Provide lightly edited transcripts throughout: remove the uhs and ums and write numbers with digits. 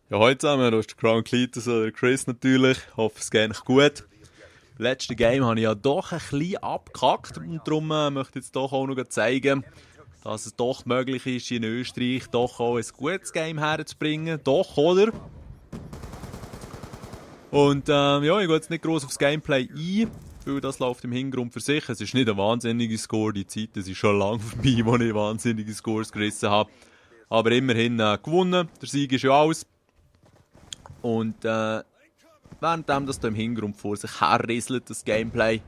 Ja, heute zusammen, da ist der Crown Cletus oder Chris natürlich. Ich hoffe, es geht euch gut. Im letzten Game habe ich ja doch ein bisschen abgekackt und darum möchte ich jetzt doch auch noch zeigen, dass es doch möglich ist, in Österreich doch auch ein gutes Game herzubringen. Doch, oder? Und ja, ich gehe jetzt nicht groß aufs Gameplay ein, weil das läuft im Hintergrund für sich. Es ist nicht ein wahnsinniger Score, die Zeit das ist schon lange vorbei, wo ich wahnsinnige Scores gerissen habe. Aber immerhin gewonnen, der Sieg ist ja alles. Und währenddem das da im Hintergrund vor sich herrieselt, das Gameplay,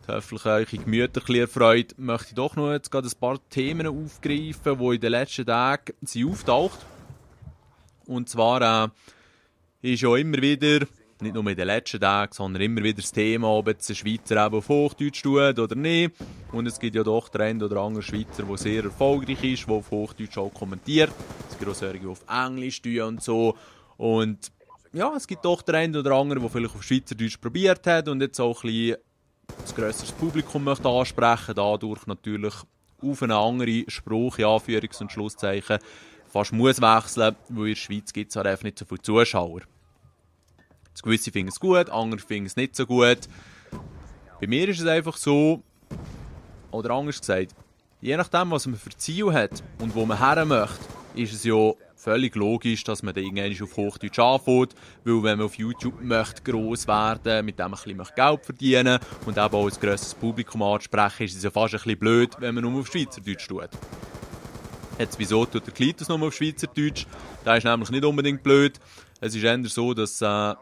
hoffentlich eure Gemüter ein bisschen erfreut, möchte ich doch noch jetzt gerade ein paar Themen aufgreifen, die in den letzten Tagen sind auftaucht. Und zwar ist ja immer wieder, nicht nur in den letzten Tagen, sondern immer wieder das Thema, ob jetzt ein Schweizer eben auf Hochdeutsch tut oder nicht. Und es gibt ja doch den einen oder anderen Schweizer, der sehr erfolgreich ist, der auf Hochdeutsch auch kommentiert. Es gibt auch solche, die auf Englisch tun und so. Und ja, es gibt doch den einen oder anderen, der vielleicht auf Schweizerdeutsch probiert hat und jetzt auch ein bisschen ein grösseres Publikum möchte ansprechen, dadurch natürlich auf eine andere Sprache, in Anführungs- und Schlusszeichen, fast muss wechseln, weil in der Schweiz gibt es halt einfach nicht so viele Zuschauer. Das gewisse finden es gut, andere finden es nicht so gut. Bei mir ist es einfach so, oder anders gesagt, je nachdem, was man für Ziel hat und wo man her möchte, ist es ja völlig logisch, dass man dann irgendwann auf Hochdeutsch anfängt, weil wenn man auf YouTube möchte gross werden, mit dem ein bisschen Geld verdienen und eben auch ein grösseres Publikum ansprechen, ist es ja fast ein bisschen blöd, wenn man nur auf Schweizerdeutsch tut. Jetzt, wieso tut der Klitus nur auf Schweizerdeutsch? Das ist nämlich nicht unbedingt blöd. Es ist eher so, dass, als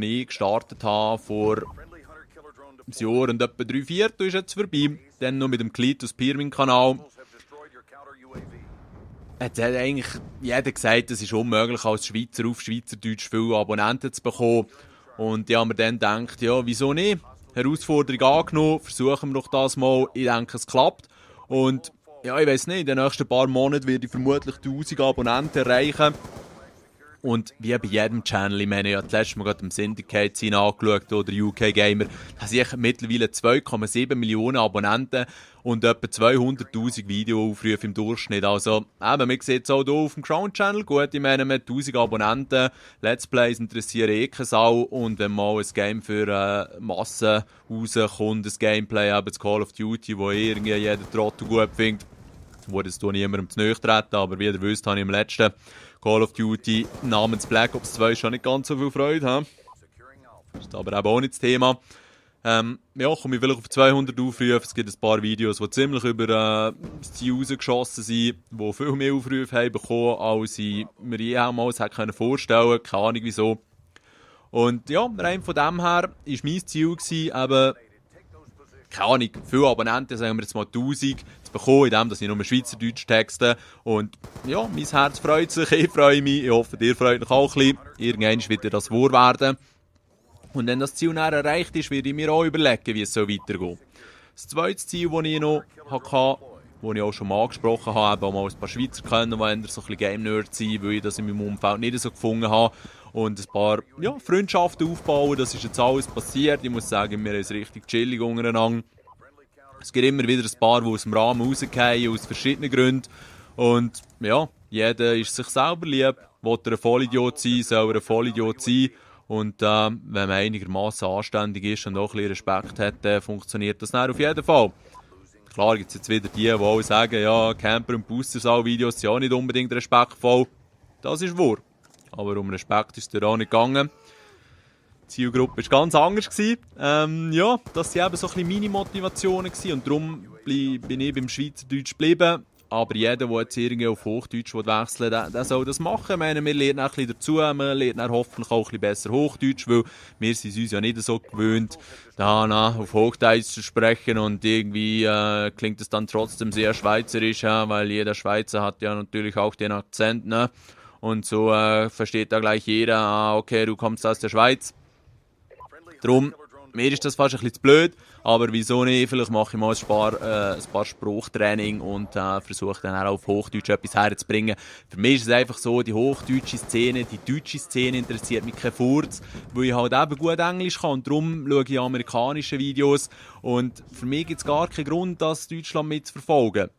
ich gestartet habe, vor einem Jahr und etwa 3/4 ist jetzt vorbei, dann noch mit dem Klitus Pirmin-Kanal, hat eigentlich jeder gesagt, es ist unmöglich, als Schweizer auf Schweizerdeutsch viele Abonnenten zu bekommen. Und ich habe mir dann gedacht, ja, wieso nicht? Herausforderung angenommen, versuchen wir doch das mal. Ich denke, es klappt. Und ja, ich weiß nicht, in den nächsten paar Monaten werde ich vermutlich 1000 Abonnenten erreichen. Und wie bei jedem Channel, ich meine, ich habe das letzte Mal gerade im Syndicate Scene angeschaut oder UK Gamer, da sehe ich mittlerweile 2,7 Millionen Abonnenten und etwa 200'000 Videoaufrufe im Durchschnitt. Also, eben, man sieht es auch hier auf dem Crown Channel. Gut, ich meine, mit 1000 Abonnenten, Let's Plays interessieren eh keine Sau. Und wenn mal ein Game für Massen rauskommt, ein Gameplay, eben das Call of Duty, wo irgendwie jeder Trottel gut findet, wo das niemandem zu nahe treten, aber wie ihr wisst, habe ich im letzten Call of Duty namens Black Ops 2 schon nicht ganz so viel Freude. Das ist aber eben auch nicht das Thema. Ja, komme ich vielleicht auf 200 Aufrufe. Es gibt ein paar Videos, die ziemlich über das Ziel rausgeschossen sind, die viel mehr Aufrufe haben bekommen, als ich mir jemals hätte vorstellen können. Keine Ahnung wieso. Und ja, rein von dem her war mein Ziel, eben, keine Ahnung, viele Abonnenten, sagen wir jetzt mal 1000, zu bekommen, indem ich nur Schweizerdeutsch texte. Und ja, mein Herz freut sich, ich freue mich, ich hoffe, ihr freut euch auch ein bisschen. Irgendwann wird das wahr werden. Und wenn das Ziel dann erreicht ist, werde ich mir auch überlegen, wie es weitergehen soll. Das zweite Ziel, das ich noch hatte, das ich auch schon mal angesprochen habe, auch mal ein paar Schweizer kennen, die so ein bisschen Game-Nerds sind, weil ich das in meinem Umfeld nicht so gefunden habe. Und ein paar Freundschaften aufbauen, das ist jetzt alles passiert. Ich muss sagen, wir haben es richtig chillig untereinander. Es gibt immer wieder ein paar, die aus dem Rahmen rausgehen, aus verschiedenen Gründen. Und ja, jeder ist sich selber lieb. Will er ein Vollidiot sein, soll er ein Vollidiot sein. Und wenn man einigermaßen anständig ist und auch ein bisschen Respekt hat, dann funktioniert das dann auf jeden Fall. Klar gibt es jetzt wieder die auch sagen, ja, Camper- und Booster-Videos sind auch nicht unbedingt respektvoll. Das ist wahr. Aber um Respekt ist es auch nicht gegangen. Die Zielgruppe war ganz anders. Ja, das waren eben so ein bisschen meine Motivationen. Und darum bin ich beim Schweizerdeutsch geblieben. Aber jeder, der jetzt irgendwie auf Hochdeutsch wechseln will, der soll das machen. Ich meine, wir lernen auch ein bisschen dazu, wir lernen hoffentlich auch ein bisschen besser Hochdeutsch, weil wir sind uns ja nicht so gewöhnt, da auf Hochdeutsch zu sprechen und irgendwie klingt es dann trotzdem sehr schweizerisch, weil jeder Schweizer hat ja natürlich auch den Akzent, ne? Und so versteht da gleich jeder, okay, du kommst aus der Schweiz. Darum, mir ist das fast ein bisschen zu blöd, aber wieso nicht? Vielleicht mache ich mal ein paar Spruchtraining und versuche dann auch auf Hochdeutsch etwas herzubringen. Für mich ist es einfach so, die hochdeutsche Szene, die deutsche Szene interessiert mich kein Furz, weil ich halt eben gut Englisch kann und darum schaue ich amerikanische Videos und für mich gibt es gar keinen Grund, das Deutschland mitzuverfolgen.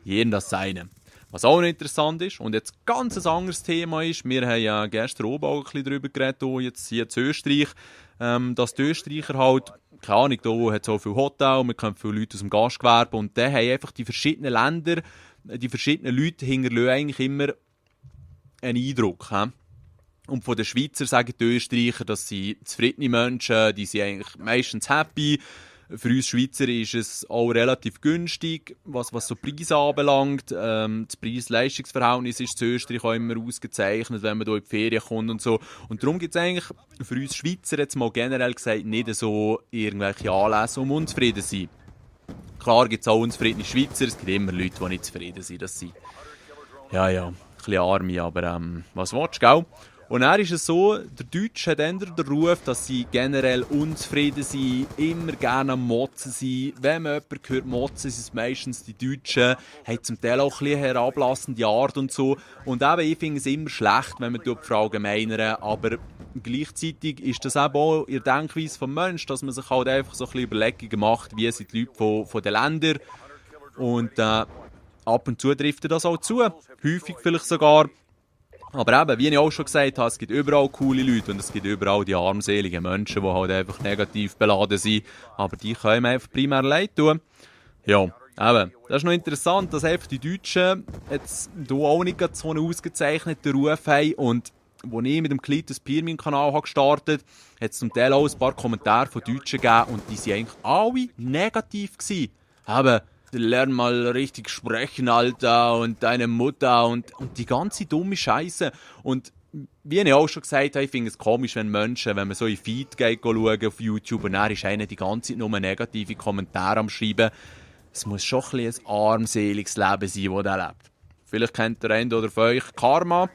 Jedem das Seine. Was auch noch interessant ist und jetzt ganz ein anderes Thema ist, wir haben ja gestern oben auch ein bisschen darüber geredet, jetzt hier in Österreich, dass die Österreicher halt, keine Ahnung, da hat so viele Hotels, wir kennen viele Leute aus dem Gastgewerbe und da haben einfach die verschiedenen Länder, die verschiedenen Leute hinterlassen eigentlich immer einen Eindruck. He? Und von den Schweizer sagen die Österreicher, dass sie zufriedene Menschen, die sind eigentlich meistens happy. Für uns Schweizer ist es auch relativ günstig, was so Preise anbelangt. Das Preis-Leistungs-Verhältnis ist in Österreich auch immer ausgezeichnet, wenn man hier in die Ferien kommt und so. Und darum gibt es eigentlich für uns Schweizer jetzt mal generell gesagt nicht so irgendwelche Anlässe, um unzufrieden zu sein. Klar gibt es auch unzufriedene Schweizer, es gibt immer Leute, die nicht zufrieden sind. Das sind ein bisschen Arme, aber was willst du, gell? Und dann ist es so, der Deutsche hat eher den Ruf, dass sie generell unzufrieden sind, immer gerne am Motzen sind. Wenn man jemanden hört motzen, sind es meistens die Deutschen, haben zum Teil auch ein bisschen herablassende Art und so. Und eben, ich finde es immer schlecht, wenn man die verallgemeinern, aber gleichzeitig ist das eben auch in der Denkweise des Menschen, dass man sich halt einfach so ein bisschen Überlegungen macht, wie sind die Leute von den Ländern. Und ab und zu trifft das auch zu, häufig vielleicht sogar. Aber eben, wie ich auch schon gesagt habe, es gibt überall coole Leute und es gibt überall die armseligen Menschen, die halt einfach negativ beladen sind. Aber die können mir einfach primär leid tun. Ja, eben, das ist noch interessant, dass einfach die Deutschen jetzt hier auch nicht so einen ausgezeichneten Ruf haben. Und als ich mit dem Klitus Pier meinen Kanal gestartet habe, hat es zum Teil auch ein paar Kommentare von Deutschen gegeben und die waren eigentlich alle negativ gewesen. Eben, lern mal richtig sprechen, Alter, und deine Mutter und die ganze dumme Scheiße. Und wie ich auch schon gesagt habe, ich finde es komisch, wenn Menschen, wenn man so in Feed geht, schauen auf YouTube und dann ist einer die ganze Zeit nur negative Kommentare am Schreiben. Es muss schon ein bisschen ein armseliges Leben sein, das er lebt. Vielleicht kennt der eine oder von euch Karma.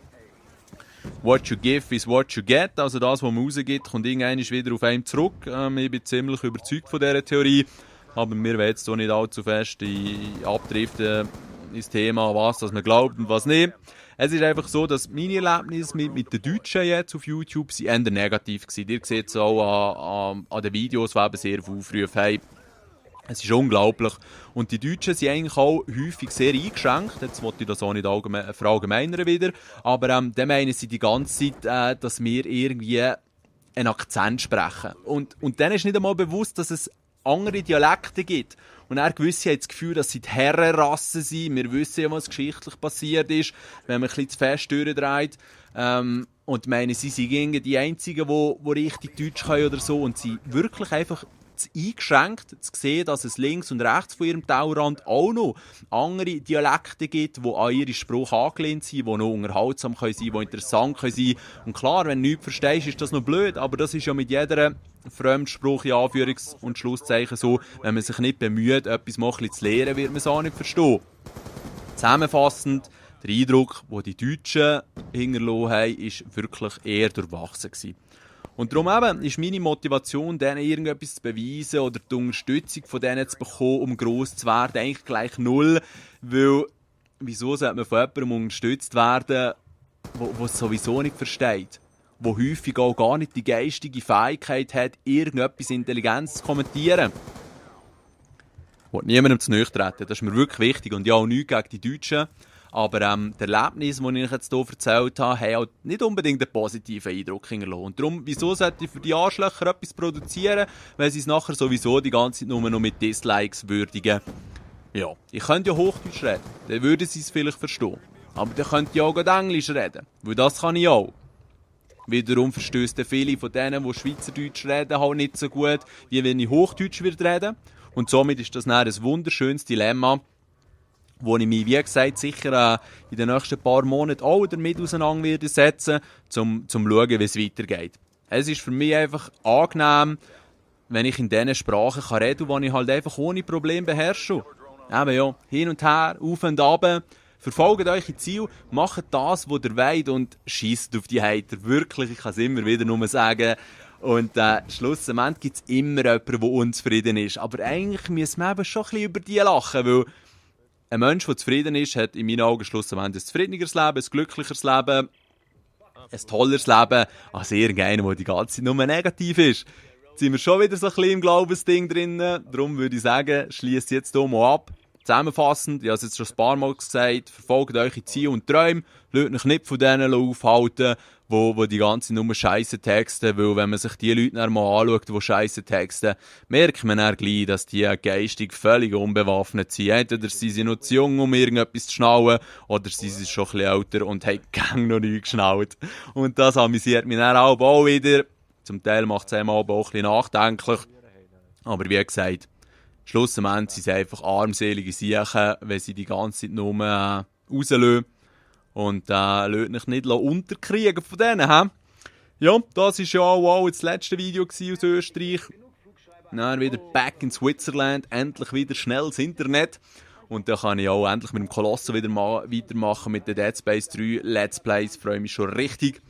What you give is what you get. Also das, was man rausgibt, kommt irgendwann wieder auf einen zurück. Ich bin ziemlich überzeugt von dieser Theorie. Aber wir wollen jetzt hier nicht allzu fest abdriften ins Thema, was man glaubt und was nicht. Es ist einfach so, dass meine Erlebnisse mit den Deutschen jetzt auf YouTube sind eher negativ waren. Ihr seht es auch an den Videos, die eben sehr viele Aufrufe haben. Es ist unglaublich. Und die Deutschen sind eigentlich auch häufig sehr eingeschränkt. Jetzt wollte ich das auch nicht verallgemeinern wieder. Aber dann meinen sie die ganze Zeit, dass wir irgendwie einen Akzent sprechen. Und dann ist nicht einmal bewusst, dass es andere Dialekte gibt. Und er gewisse haben das Gefühl, dass sie die Herrenrasse sind. Wir wissen ja, was geschichtlich passiert ist, wenn man ein bisschen zu fest durchdreht. Und meinen, sie sind die Einzigen, die richtig Deutsch können oder so. Und sie wirklich einfach eingeschränkt zu sehen, dass es links und rechts von ihrem Tellerrand auch noch andere Dialekte gibt, die an ihren Spruch angelehnt sind, die noch unterhaltsam können sein, die interessant können sein. Und klar, wenn du nichts verstehst, ist das noch blöd, aber das ist ja mit jeder Fremdspruch in Anführungs- und Schlusszeichen so, wenn man sich nicht bemüht, etwas mal zu lernen, wird man es auch nicht verstehen. Zusammenfassend, der Eindruck, den die Deutschen hinterlassen haben, war wirklich eher durchwachsen gewesen. Und darum eben ist meine Motivation, denen irgendetwas zu beweisen oder die Unterstützung von denen zu bekommen, um gross zu werden, eigentlich gleich null. Weil, wieso sollte man von jemandem unterstützt werden, der es sowieso nicht versteht? Der häufig auch gar nicht die geistige Fähigkeit hat, irgendetwas Intelligenz zu kommentieren. Ich will niemandem zu nahe treten, das ist mir wirklich wichtig. Und ja, auch nichts gegen die Deutschen. Aber die Erlebnisse, die ich jetzt hier erzählt habe, haben halt nicht unbedingt einen positiven Eindruck hinterlassen. Und darum, wieso sollte ich für die Arschlöcher etwas produzieren, wenn sie es nachher sowieso die ganze Zeit nur noch mit Dislikes würdigen? Ja, ich könnte ja Hochdeutsch reden, dann würden sie es vielleicht verstehen. Aber dann könnte ich auch gut Englisch reden, weil das kann ich auch. Wiederum verstößt viele von denen, die Schweizerdeutsch reden, halt nicht so gut, wie wenn ich Hochdeutsch reden. Und somit ist das dann ein wunderschönes Dilemma, wo ich mich, wie gesagt, sicher in den nächsten paar Monaten auch damit auseinandersetzen werde, um zu schauen, wie es weitergeht. Es ist für mich einfach angenehm, wenn ich in diesen Sprachen reden kann, die ich halt einfach ohne Probleme beherrsche. Eben ja, hin und her, auf und ab. Verfolgt eure Ziele, macht das, was ihr wollt und schiesst auf die Hater. Wirklich, ich kann es immer wieder nur sagen. Und schlussendlich gibt es immer jemanden, der unzufrieden ist. Aber eigentlich müssen wir eben schon ein bisschen über die lachen, weil ein Mensch, der zufrieden ist, hat in meinen Augen schlussendlich ein zufriedeneres Leben, ein glücklicheres Leben, ein tolleres Leben, als irgendeiner, der die ganze Zeit nur negativ ist. Jetzt sind wir schon wieder so ein bisschen im Glaubensding drin. Darum würde ich sagen, schließt jetzt hier mal ab. zusammenfassend, ich habe es jetzt schon ein paar Mal gesagt, verfolgt eure Ziele und Träume, lasst euch nicht von denen aufhalten, wo die ganze Nummer Scheisse texten, weil wenn man sich die Leute dann mal anschaut, die Scheisse texten, merkt man dann gleich, dass die geistig völlig unbewaffnet sind. Entweder sind sie noch zu jung, um irgendetwas zu schnallen, oder sind sie schon ein bisschen älter und haben gang noch nicht geschnallt. Und das amüsiert mich dann auch wieder. Zum Teil macht es einem aber auch ein bisschen nachdenklich. Aber wie gesagt, schlussendlich sind sie einfach armselige Siechen, wenn sie die ganze Zeit nur rauslösen. Und lasst euch nicht unterkriegen von denen. He? Ja, das war ja auch das letzte Video aus Österreich. Dann wieder back in Switzerland, endlich wieder schnelles Internet. Und dann kann ich auch endlich mit dem Colosso wieder weitermachen mit den Dead Space 3 Let's Plays. Freue mich schon richtig.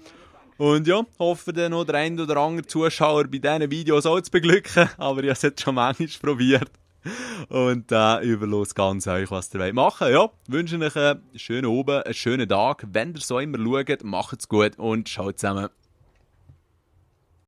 Und ja, hoffe dann noch der ein oder andere Zuschauer bei diesen Videos auch zu beglücken. Aber ich habe es jetzt schon manchmal probiert. Und überlasse ganz euch, was ihr machen wollt. Ja, wünsche euch einen schönen Abend, einen schönen Tag. Wenn ihr so immer schaut, macht's gut und schaut zusammen.